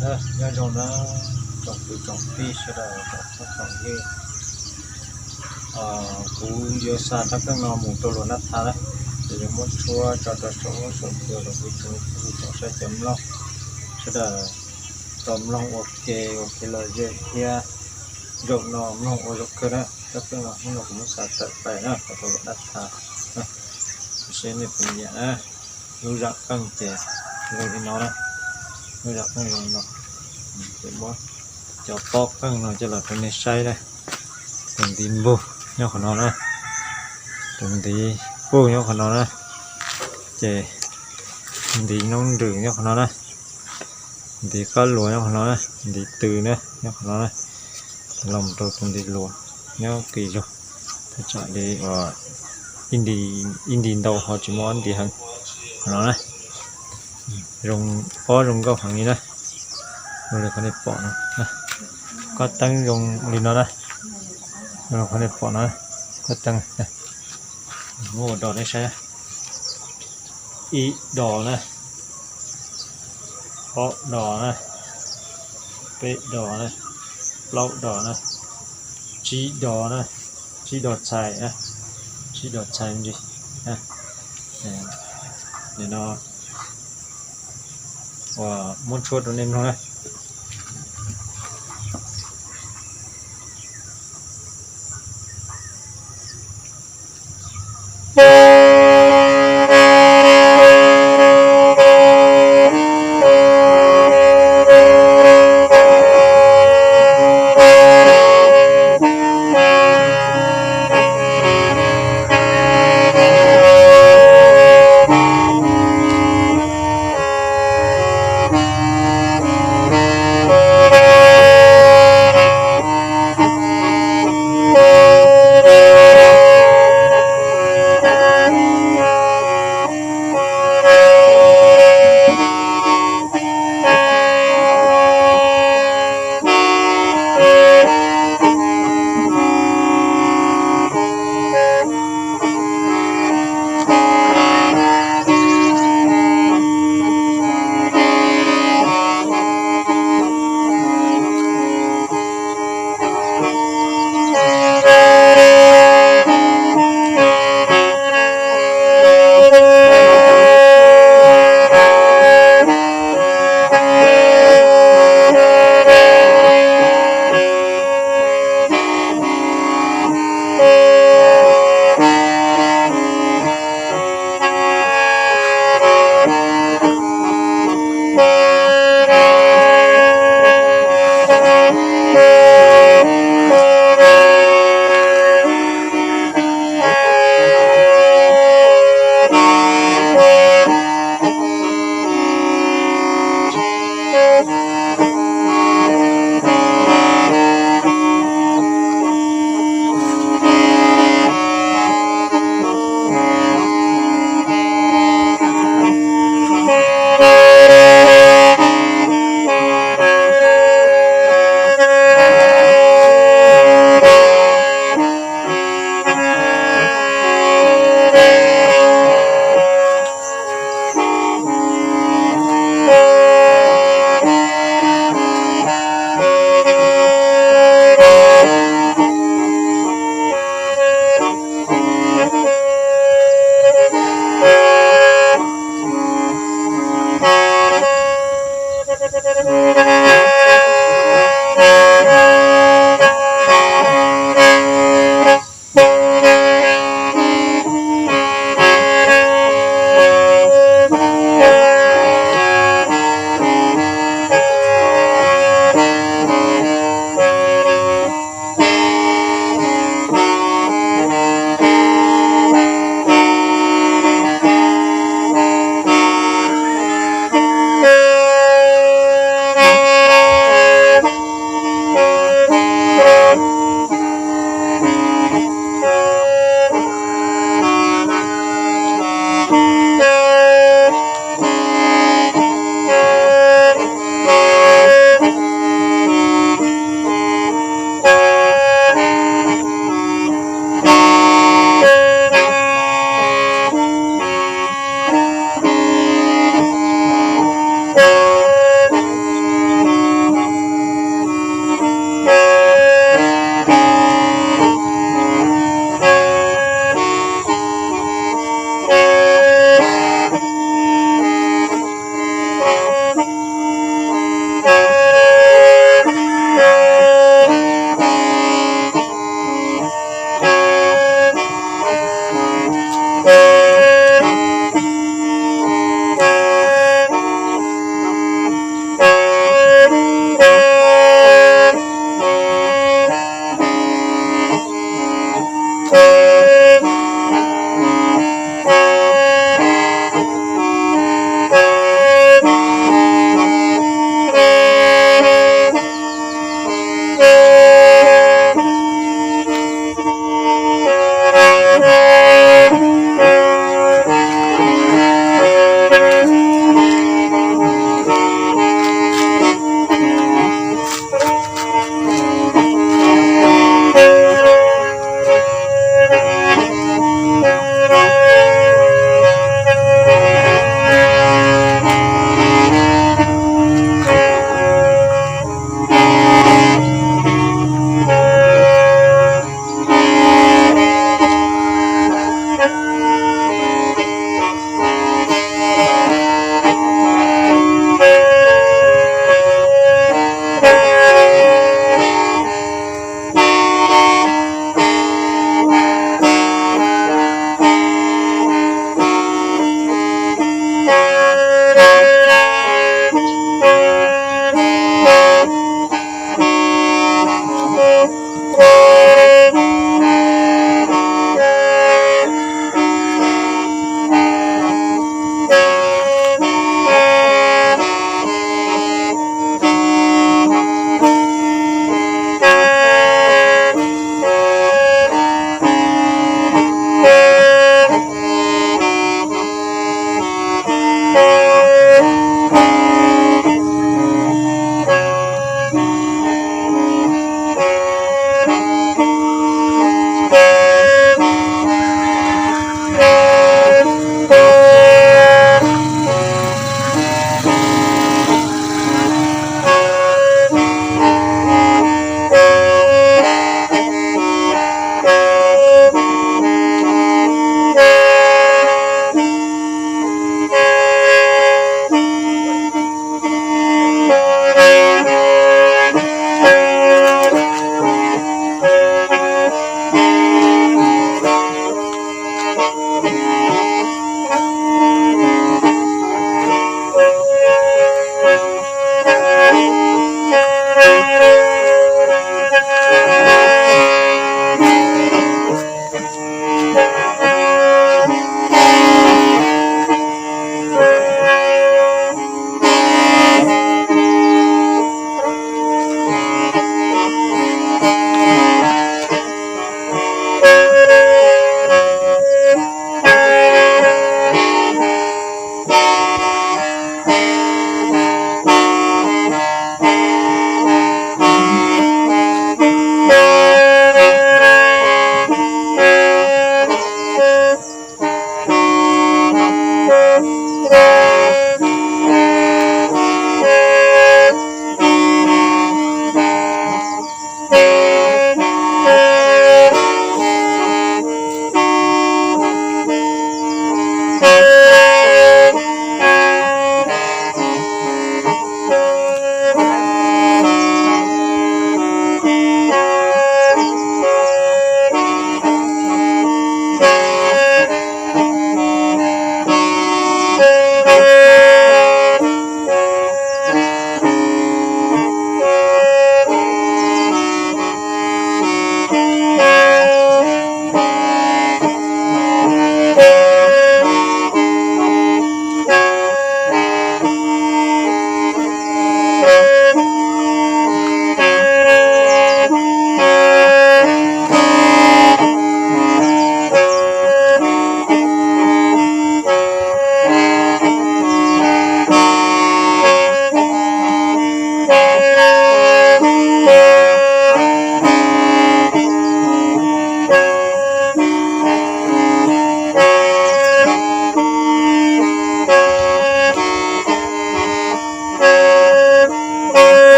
Nyob zoo na, tsoom kwv tsoom tij sawv daws tsoom phooj tsoom ywg, kuv yuav xa rab qeej no mus rau luag nab tha na, ces yuav muab tshuab tso rau saum huab saum cua rau peb tsoom saib cov mloog sawv daws tau mloog ua ke, ua kev lom zem thiab zaum no mloog ua zaum kawg na. Rab qeej no hnub no kuv muab xa tawm pais na rau luag nab tha, seb nej puas nyiam na. Lub zaj qeej ces zoo li no na, lub zaj qeej zoo li no. Ces muab cov pob qeej no coj los rau nej saib na. Tus ntiv npug nyob qhov no na, tus ntiv puj nyob qhov no na, ces ntiv noob nrws nyob qhov no na, ntiv qab luas nyob qhov no na, ntiv tw na nyob qhov no na, los mus rau tus ntiv luas nyob qis zug, thaj tsam li uas ib nti ntau ho tsis muaj ob nti heev. Qhov no na, zoo pob zoo nkauj heev li na. Zoo li qhov nej pom no, kob teeb zoo li no na. Zoo li qhov nej pom no, kob teeb. Muab ua dos nej saib, ib dos na, ob dos na, peb dos na, plaub dos na, tsib dos na, tsib dos txhais na, tsib dos txhais ntsis. Nim no uas muab tshuab rau nej mloog na.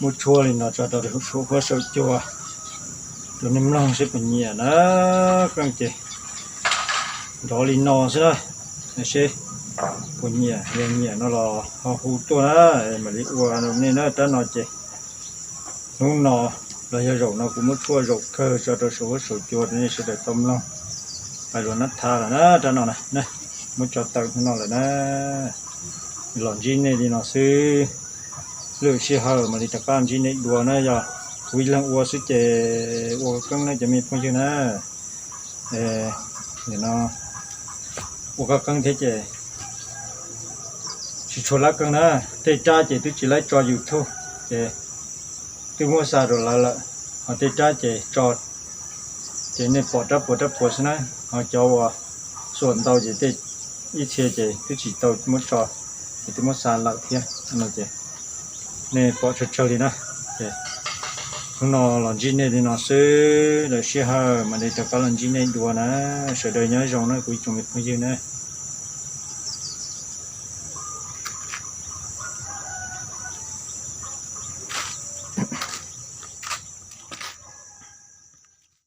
Muab tshuaj li no tso rau saum huab saum cua rau nej mloog seb puas nyiam na. Qeej ces nrov li no xwb na, seb puas nyiam, yog nyiam no los ho hu tuaj na, mam li ua rau nej na. Rab no ces hnub no los yog zaum no kuv muab tshuaj zaum kawg tso rau saum huab saum cua rau nej sawv daws tau mloog. Pais luas nab tha lawm na, rab no na, muab tso tawm hnub no lawm na. Los ntsib nej li no xwb, lwm sij hawm mam li rov qab ntsib nej dua na. Yog kuv ib leeg ua xwb ces ua qeeb na cov me phooj ywg na. Nim no ua qeeb thiab ces tsis tshua lab qeej na. Tej rab ces twb tsis laib tso YouTube ces twb muab xa rau lawv lawm, ho tej rab ces tso ces nej pom rab puas rab puas xwb na. Ho cov uas xuam ntau ces tej ib txhia ces twb tsis tau muab tso, ces twb muab xa lawm thiab no ces nej pom tsawg tsawg li na. Hnub no los ntsib nej li no xwb, lwm sij hawm mam li rov qab los ntsib nej dua na. Sawv daws nyob zoo na kuv ib tsoom me phooj ywg na.